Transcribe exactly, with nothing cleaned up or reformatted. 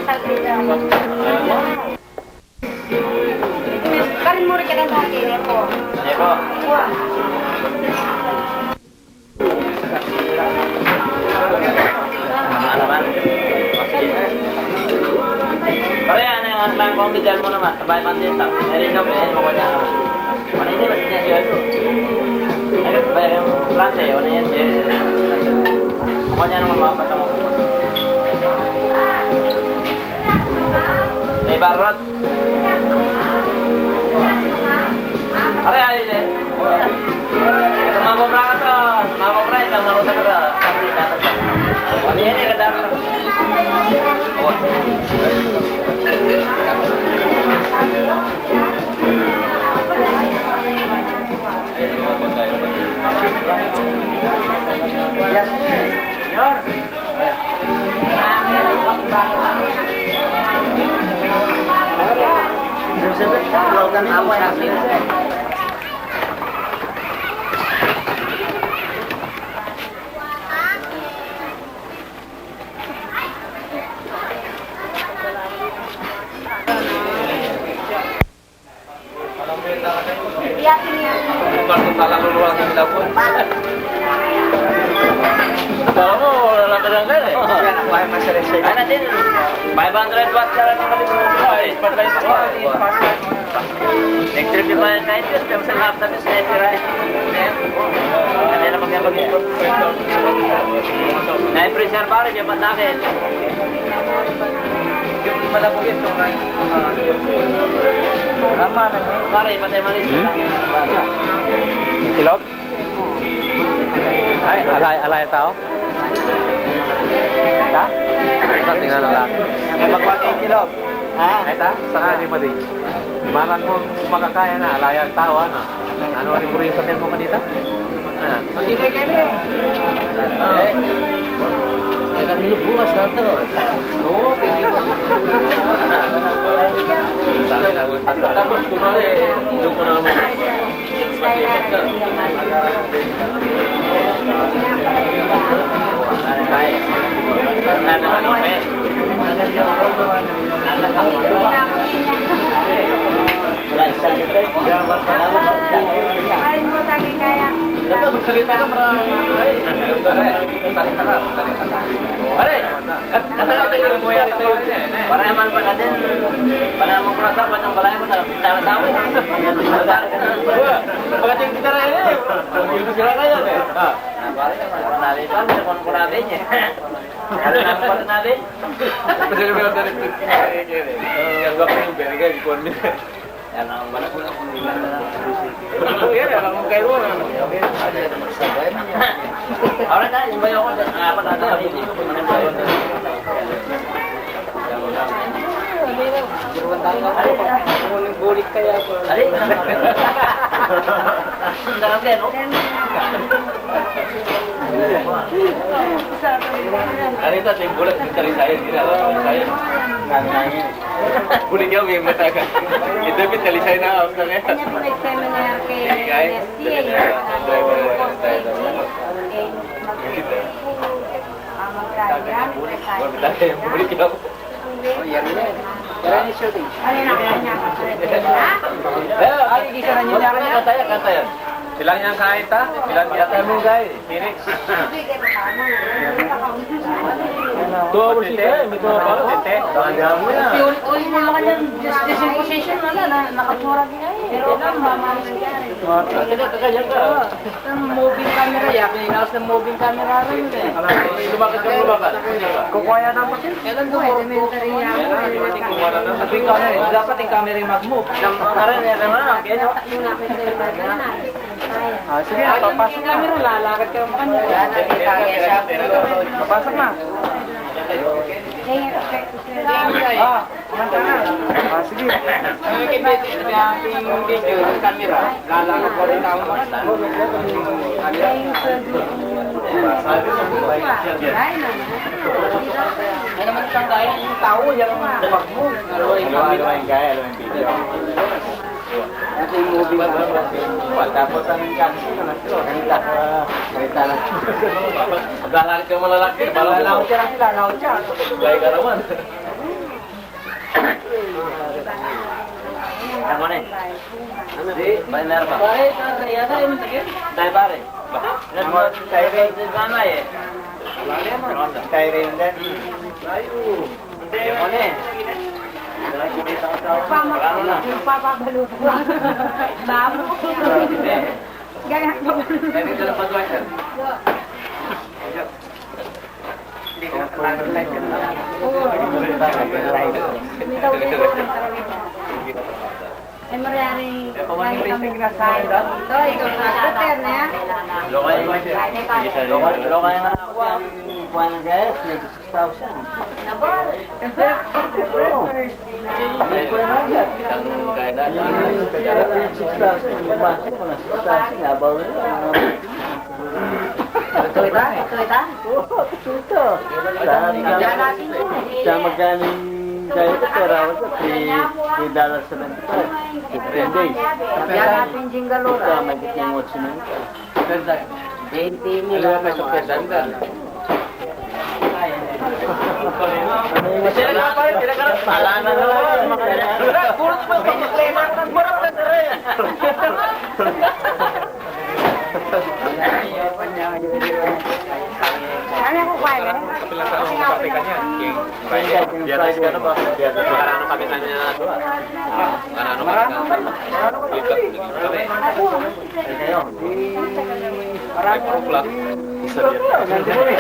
Karin mu rin kita sa akin, Eko. Eko. Wah. Ano naman? Pare, ano yung ano lang kung bigyan mo naman? Sabay pang dito. Meron daw, meron mo kanya. Ano yun? Ano yun? Ano ba yung plante? Ano yun? Ako niya naman makapatama ko. May barot. Are, are, are. Sumama ka to. Sumama ka, sumama ka to. Ano yan, eh, kadami. Bukan salah lu luar dari dapur. Kalau mau olahraga kan, eh? Ano din? Five hundred watt sa lang ang kalimutan. Ay, patay sa. Electric di ba yung night yun? Pero sa laptop yun, sa night yun, ay. Ano na magkakabit? Night pressure pare, di ba sa akin? Yung malabog yun, yung, ah, tama na, eh. Pare, patay mali. Hmm? Ilog? Ay, alay, alay tau. Ta? Ito, tingnan na lang. Ay, magwagi yung ilog. Ha? Ay, ta? Saka di madi. Malan mo makakaya na, alay ang tau, ano? Ano, ano yung puri sa tempo kanita? Ah. Hindi kayo, eh. Ah. Ay, kami bukas na to. Oo, pwede ba? Tapos, kumari, doon ko na naman. Pare, Para naman pa natin, para mo kurasa, pa ng balay mo, sa pintana sa amin. Pagdating kita rin, eh. Yung sila kayo, eh. Ah. Nah, pare, nalipan, may kon kurate niya. Ano na ang pare natin? Kasi yung mga director, eh, eh, eh. Yung gwapo yung very good, yung kon nila. Yan ang wala ko na kung ilan na lang. Yan, yan ang kayo na. Ahora na, yung bayo ko, apat na tayo, hindi ko pa naman bayo. Bulik kaya po. Ay, ang dami, no? Ano ito? Ito yung bulak, yung talisay, hindi na alam yung talisay. Nangangin. Buling yaw, may mata ka. Ito, may talisay na, ako na. Kanya po nag-seminar kay Kay? N S T A, yung, ah, post-baby, eh, mag-, ah, magkaya, Buling yaw. Oh, yan, yan. Pero yung shooting. Ano na, kaya niya ako sa, ha? Ay, hindi siya nangyayari niya. Kanta yan, kanta yan. Ilang yang kain ta? Ilang yang kain mo, guys? Two hours ito eh, may two hours. Uli mo lang yan, just, just in position, wala na, nakaturag na eh. Pero lang, mamamas ka rin. Moving camera, ya, pinaus ng moving camera rin eh. Lumakas ka, lumakas. Kukuha yan ang pasin. Kailan ko? Dapat yung camera yung mag-move. Ang karin, yan naman, ang kaya. Ah, sige, papasok na. Camera, lalakad ka pa niya. Papasok na. Ah, kumanta na. Ah, sige. Ang video, yung camera, lalakad pa rin tao. Ano naman isang kaya yung tao, yung mag-move. Ano yung camera? Ano yung kaya, ano yung video? Ito yung movie na. Tapos ang chance ko na, ganita. Ganita na. Maglalakad ka malalakad, bala mo. Lalaot siya lang sila, lalaot siya. Gaya ka naman. Di, bayar pa. Pare, pare, ya tayo, matagal. Tayo, pare. Nag-, tayo rin. Tayo rin. Tayo. Yung ano eh. Yung papabalo. Babo. Ganyan. Ganyan, dala pa doon, sir. Ay, maryari, kami kami. Ito, ito, ito, ito, na. Lokal, lokal, lokal nga ako ang kuwan ng gas, may six thousand. Oo. May kuwan ng gas. Yung six thousand, yung base, mga six thousand, nabawi na. Ito, ito, ito, ito. Oo, ito, ito. Sa, sa, sa magkano yung kaya ko, pera ko, three, three dollars seventy-five. Fifteen days. Yan ang pinjing galura. Ito, may fifteen watts na ito. Twenty mil. Alam mo, sa Fernanda. Ala na naman. Puro naman problema. Marap na rin. Ano ko kaya? Kapila sa akong kape kanya. Biyernes ka na ba? Biyernes. Makarano kami kanya na ito, ah. Makarano kami kanya. Lipat, naging kami. Ay, kayo. Ay, puro black. Isa biyernes.